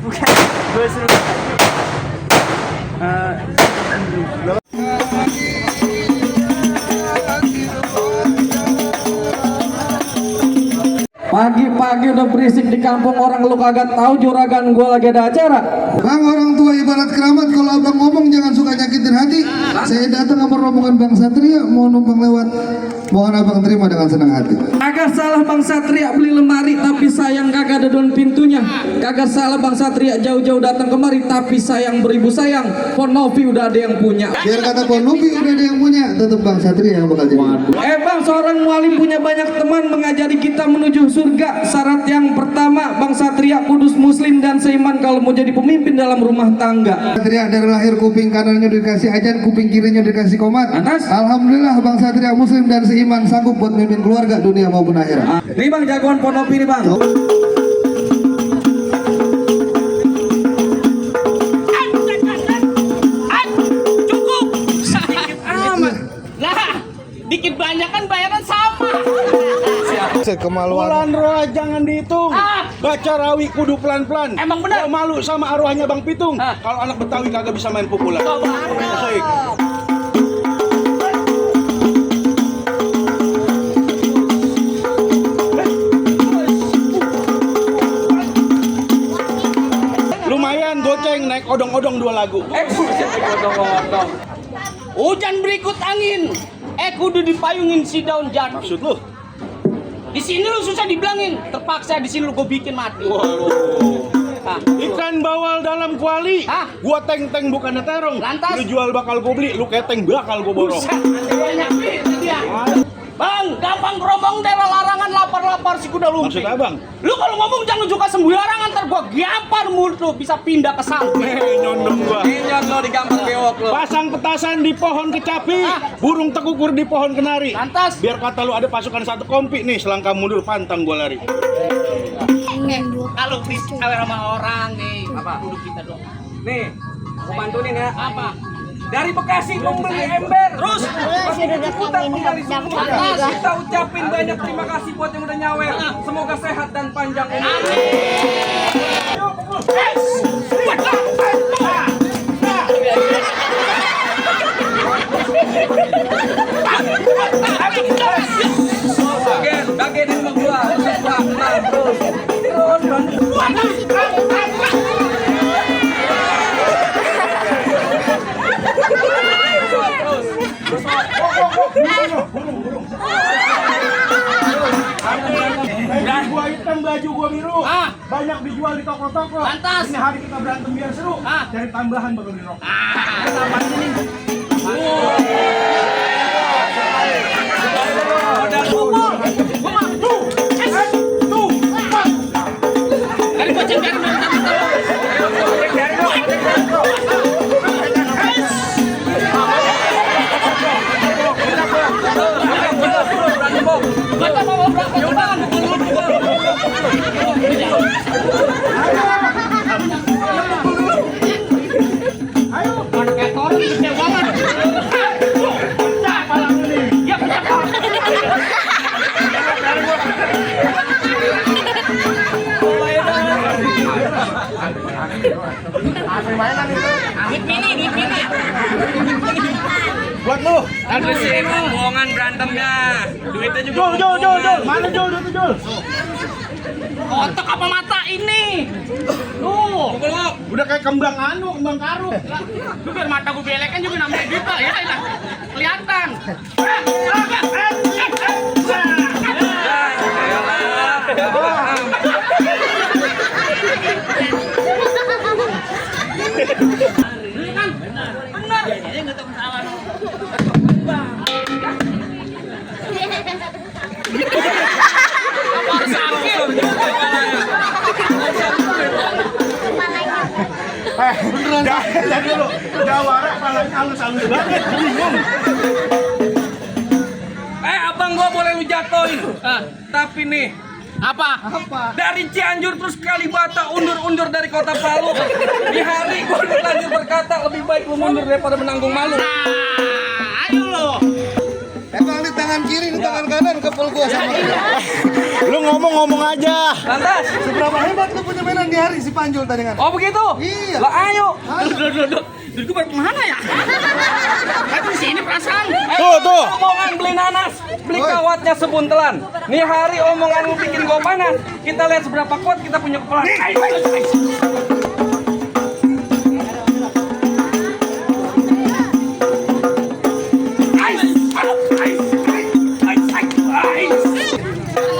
Bukan. Gue suruh. Pagi-pagi udah berisik di kampung orang, lu kagak tahu juragan gua lagi ada acara. Bang, orang tua ibarat keramat, kalau abang ngomong jangan suka nyakitin hati. Saya datang sama rombongan Bang Satria mau numpang lewat, mohon abang terima dengan senang hati. Kagak salah Bang Satria beli lemari, tapi sayang kagak ada daun pintunya. Kagak salah Bang Satria jauh-jauh datang kemari, tapi sayang beribu sayang, Pon Novi udah ada yang punya. Biar kata Pon Novi udah ada yang punya, tetap Bang Satria yang bakal jadi. Bang, seorang mualim punya banyak teman mengajari kita menuju surga. Syarat yang pertama, Bang Satria kudus muslim dan seiman kalau mau jadi pemimpin dalam rumah tangga. Satria dari lahir kuping kanannya dikasih ajan, kuping kirinya dikasih komat. Atas. Alhamdulillah Bang Satria muslim dan seiman, sanggup buat memimpin keluarga dunia maupun akhirat. Nih Bang, jagoan Pon Novi nih Bang. Cukup. Sakit amat. Lah, dikit banyak kan bayaran sama. Kemaluan. Bulan roh jangan dihitung. Baca rawi kudu pelan-pelan. Emang bener? Gua malu sama arwahnya Bang Pitung. Kalau anak Betawi kagak bisa main pukulan. Asik. Lumayan goceng naik odong-odong 2 lagu. Hujan berikut angin. Kudu dipayungin si daun jati. Maksud lu? Di sini lu susah dibilangin, terpaksa di sini lu gue bikin mati. Ikan bawal dalam kuali. Gua teng-teng bukannya terong. Lantas? Lu jual bakal gua beli, lu keteng bakal gua borong. Banyak dia. Bang, gampang gerobong daerah larangan lapar-lapar si kuda lumping. Maksud abang? Lu kalau ngomong jangan juga sembarangan, ntar gua gampar mulut lu, bisa pindah ke samping. Nyondong gua. Injak lo digampang bewok lo. Pasang petasan di pohon kecapi, burung tekukur di pohon kenari. Lantas? Biar kata lu ada pasukan satu kompi nih, selangkah mundur pantang gua lari. Kalau awet sama orang nih, apa? Duduk kita dong. Nih, aku bantuin ya. Apa? Dari Bekasi gue beli ember. Terus? Masih putar dari semua. Atas. Kita ucapin banyak terima kasih buat yang udah nyawer. Semoga sehat dan panjang umur. Bagian sama gua. Terus. Gua hitam baju gua biru. Banyak dijual di toko-toko. Lantas? Ini hari kita berantem biar seru. Cari tambahan bakal di rokok. Dari boceng dari duit mini. Buat lu. Habisin bohongan berantemnya. Duitnya juga. Jol. Mana Jol? Jol. Otak apa mata ini? Tuh. Udah kayak kembang karu. Lu biar mata gue belek kan juga namanya duit Pak. Ya lah. Kelihatan. Kan? Benar. Dia enggak tahu salah. Apa sakit? Beneran. Jadi lu jawara palanya halus-halus banget. Bingung. Abang gua boleh lu jatoin. Tapi nih, Apa? dari Cianjur terus Kalibata undur-undur dari kota Palu. Di hari gua lanjut berkata lebih baik lu mundur daripada menanggung malu. Ayo lo. Bang, di tangan tangan kiri, ini tangan kanan, kepul gua sama. Lu ngomong aja. Lantas. Seberapa hebat lu punya mainan di hari si Panjul tadi kan? Oh begitu? Iya. Lah ayo. Duduk mana ya? Aku di sini perasaan. Tuh. Omongan beli nanas, beli kawatnya sebuntelan. Nih hari omongan lu bikin gua panas. Kita lihat seberapa kuat kita punya kepala.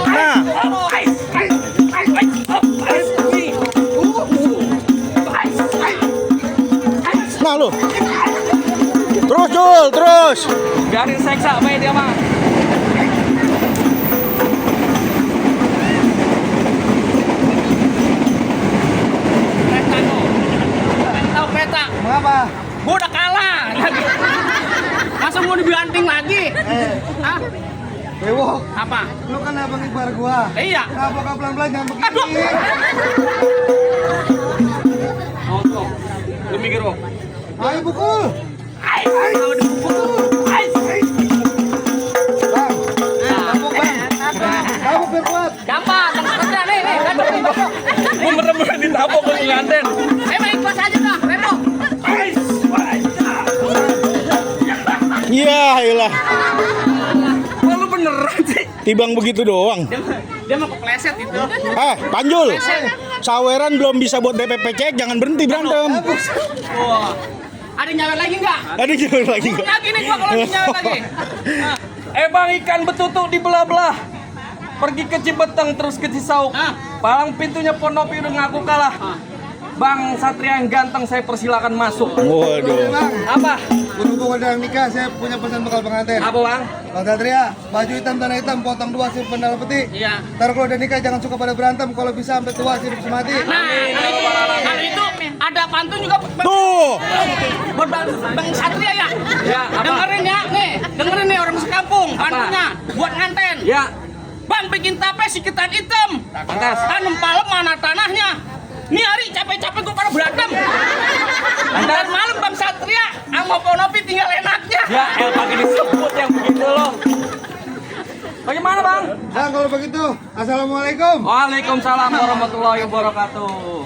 Nah, nah lu. Terus Jul, terus. Biarin seksa baik dia mah. Peta tuh. Tahu peta? Mengapa? Gua udah kalah. Masa mau dibanting lagi? Hah? Bewok, Apa? lu kan abang ipar gua. Iya. Kenapa kau pelan-pelan jangan begini? Oh tuh. Lu mikir kok. Ayo pukul. Kalau dipukul. Bang, tabuk bang. Tabuk biar kuat. Gampang, kerja nih, gadok nih, gadok. Gua bener-bener ditabok gua nganten. Main pas aja dah, Remo. Iya, iyalah. Wah lu beneran sih. Tibang begitu doang. Dia mau kepleset itu. Panjul. Saweran belum bisa buat DPP cek, jangan berhenti berantem. Wah. Ada nyawer lagi enggak? Ada jalan lagi nggak? Lagi nih gua kalau nyawer lagi. Bang ikan betutu di belah-belah. Pergi ke Cibeteng terus ke Cisauk. Palang pintunya Ponopi udah ngaku kalah. Bang Satria yang ganteng saya persilakan masuk. Waduh. Bang, Apa? berhubung udah nikah, saya punya pesan bekal pengantin. Apa bang? Bang Satria, baju hitam tanah hitam, potong 2 sip pendal peti. Iya. Ntar kalau udah nikah jangan suka pada berantem, kalau bisa sampai tua hidup semati. Nah, kalau itu ada pantun juga Tuh. buat Bang Satria ya. Ya, apa? Dengerin nih orang sekampung, pantunnya buat nganten. Ya. Bang bikin tape sikitan hitam. Lantas. Tanam palem mana tanahnya. Nih hari capek-capek gue pada berantem. Ntar malam Bang Satria sama Ponopi tinggal enaknya. Ya el pakai disebut yang begitu loh. Bagaimana bang? Bang, kalau begitu, assalamualaikum. Waalaikumsalam warahmatullahi wabarakatuh.